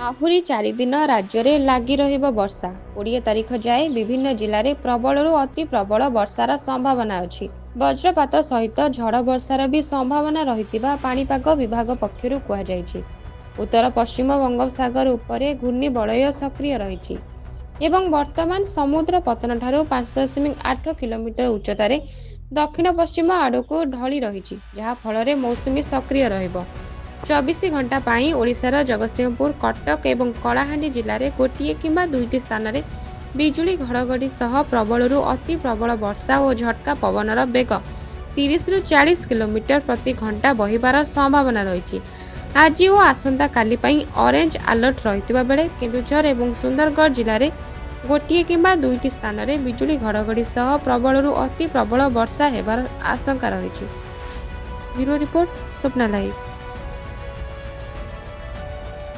ଆହୁରି 4 ଦିନ ରାଜ୍ୟରେ ଲାଗି ରହିବ ବର୍ଷା। 20 ତାରିଖ ଯାଏ ବିଭିନ୍ନ ଜିଲ୍ଲାରେ ପ୍ରବଳରୁ ଅତି ପ୍ରବଳ ବର୍ଷାର ସମ୍ଭାବନା ଅଛି। ବଜ୍ରପାତ ସହିତ ଝଡ଼ ବର୍ଷାର ବି ସମ୍ଭାବନା ରହିଥିବା ପାଣିପାଗ ବିଭାଗ ପକ୍ଷରୁ କୁହାଯାଇଛି। ଉତ୍ତର ପଶ୍ଚିମ ବଙ୍ଗୋପସାଗର ଉପରେ ଘୂର୍ଣ୍ଣିବଳୟ ସକ୍ରିୟ ରହିଛି ଏବଂ ବର୍ତ୍ତମାନ ସମୁଦ୍ର ପତନଠାରୁ 5.8 କିଲୋମିଟର ଉଚ୍ଚତାରେ ଦକ୍ଷିଣ ପଶ୍ଚିମ ଆଡ଼କୁ ଢଳି ରହିଛି, ଯାହାଫଳରେ ମୌସୁମୀ ସକ୍ରିୟ ରହିବ। 24 ଘଣ୍ଟା ପାଇଁ ଓଡ଼ିଶାର ଜଗତସିଂହପୁର, କଟକ ଏବଂ କଳାହାଣ୍ଡି ଜିଲ୍ଲାରେ ଗୋଟିଏ କିମ୍ବା ଦୁଇଟି ସ୍ଥାନରେ ବିଜୁଳି ଘଡ଼ଘଡ଼ି ସହ ପ୍ରବଳରୁ ଅତି ପ୍ରବଳ ବର୍ଷା ଓ ଝଟକା ପବନର ବେଗ 30ରୁ 40 କିଲୋମିଟର ପ୍ରତି ଘଣ୍ଟା ବହିବାର ସମ୍ଭାବନା ରହିଛି। ଆଜି ଓ ଆସନ୍ତାକାଲି ପାଇଁ ଅରେଞ୍ଜ ଆଲର୍ଟ ରହିଥିବା ବେଳେ କେନ୍ଦୁଝର ଏବଂ ସୁନ୍ଦରଗଡ଼ ଜିଲ୍ଲାରେ ଗୋଟିଏ କିମ୍ବା ଦୁଇଟି ସ୍ଥାନରେ ବିଜୁଳି ଘଡ଼ଘଡ଼ି ସହ ପ୍ରବଳରୁ ଅତି ପ୍ରବଳ ବର୍ଷା ହେବାର ଆଶଙ୍କା ରହିଛି। Bureau report, Swapna live.